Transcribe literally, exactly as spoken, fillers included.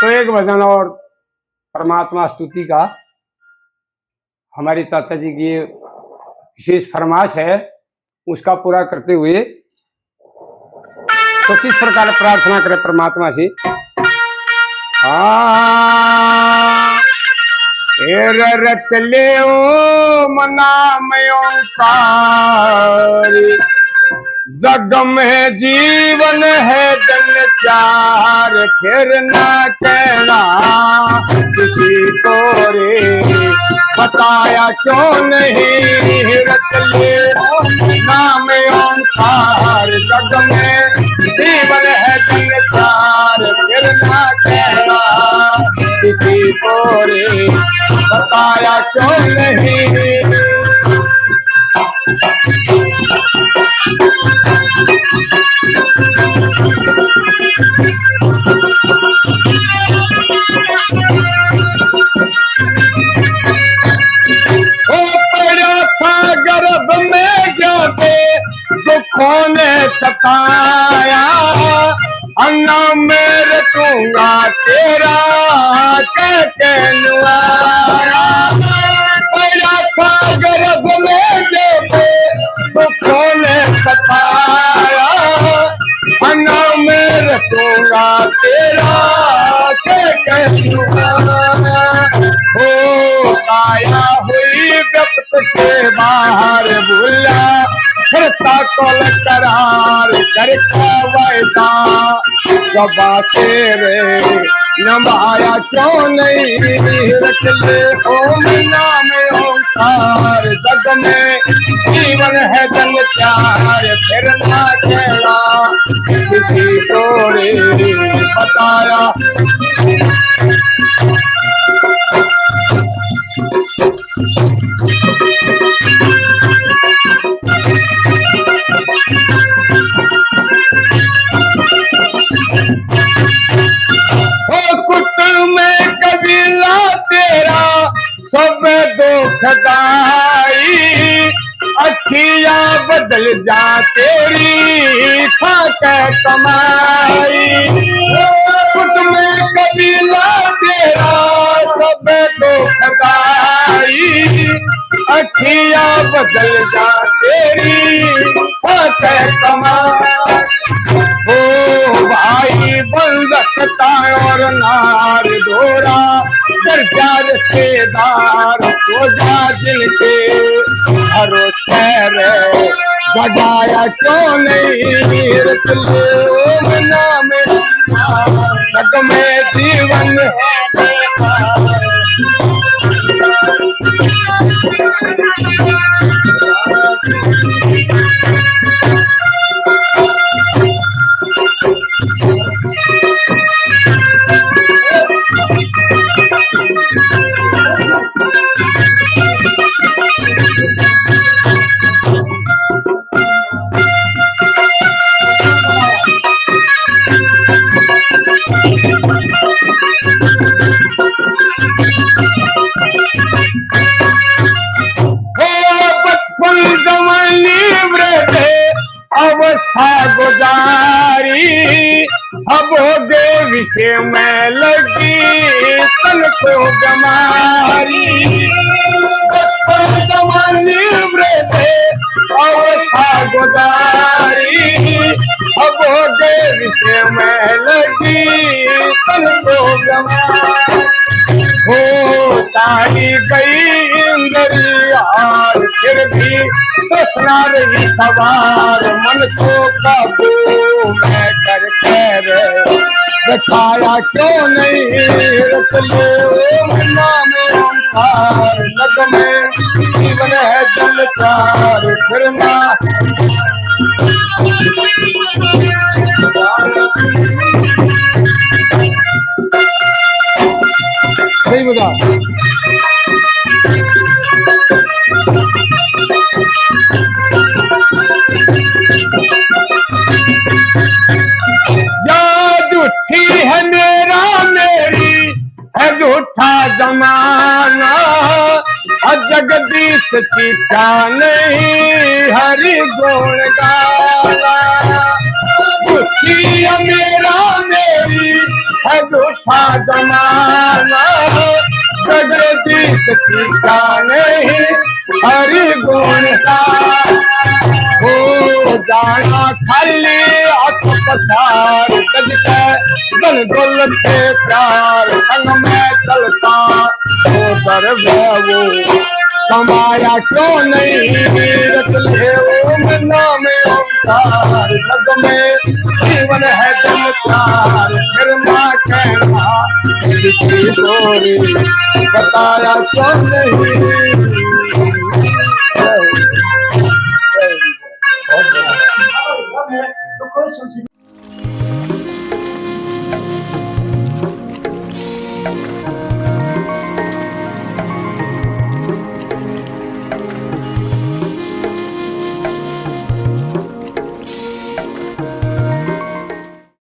तो एक भजन और परमात्मा स्तुति का, हमारे चाचा जी की ये विशेष फरमाइश है, उसका पूरा करते हुए तो किस प्रकार प्रार्थना करे परमात्मा से? हाँ, ए रे रट ले ओम नाम ओंकार, जग में जीवन है जन चार, फिर ना कहना किसी को रे, बताया क्यों नहीं, रट ले नाम ओंकार, जग में जीवन है जन चार, फिर ना कहना किसी को रे, बताया क्यों नहीं। ओ पड़ा था गर्भ में जब दुखों ने सताया, अन्ना में रटूंगा तेरा कह के नुआया। पड़ा था गर्भ में जब दुखों ने सताया, अन्ना में रटूंगा तेरा कह के नुआया। ओ काया हुई व्यक्त से बाहर भूला, फिरता कौल करार करके वायदा, गबा तेरे नभाया क्यों नहीं, रट ले ओम नाम ओंकार, जग में जीवन है जन चार, फिर ना कहना किसी को रे, बताया। ओ कुटुंब में कबीला तेरा सब दुखदाई, अखियां बदल जा तेरी खा के कमाई। कुटुंब में कबीला तेरा सब दुखदाई, अखियां बदल जा तेरी खा के कमाई। ओ भाई बंधक ता और नार ढोरा, दर्जा रिश्तेदार सो जा जिनके भरोसे रे, जगाया क्यों नहीं, रट ले ओम नाम, जग में जीवन है। ओ बचपन जवानी वृद्ध अवस्था गुजारी, अब हो गए विषय में लगी तन को गमारी। बचपन जवानी वृद्ध अवस्था गुजारी, अब हो गए विषय में लगी तन को गमारी। हो सारी गई इंद्रिया, फिर भी तृष्णा रही सवार, मन को काबू में करके रे, दिखाया क्यों नहीं, रट ले ओम नाम ओंकार, जग में जीवन है जल चार, फिर ना सही बता। या झूठी है मेरा मेरी, है झूठा जमाना, और जगदीश सीखा नहीं हरि गुण गाना। झूठी है मेरा मेरी, है झूठा जमाना, जगदीश सीखा नहीं हरि गुण का। हो जाना खाली हाथ पसार, जग के धन दौलत से प्यार, संग में चलता हो दरबार। कमाया क्यों नहीं रख ले वो नाम ओंकार, जग में जीवन है जलचार, फिर माँ कहना किसी गोरी, बताया क्यों नहीं।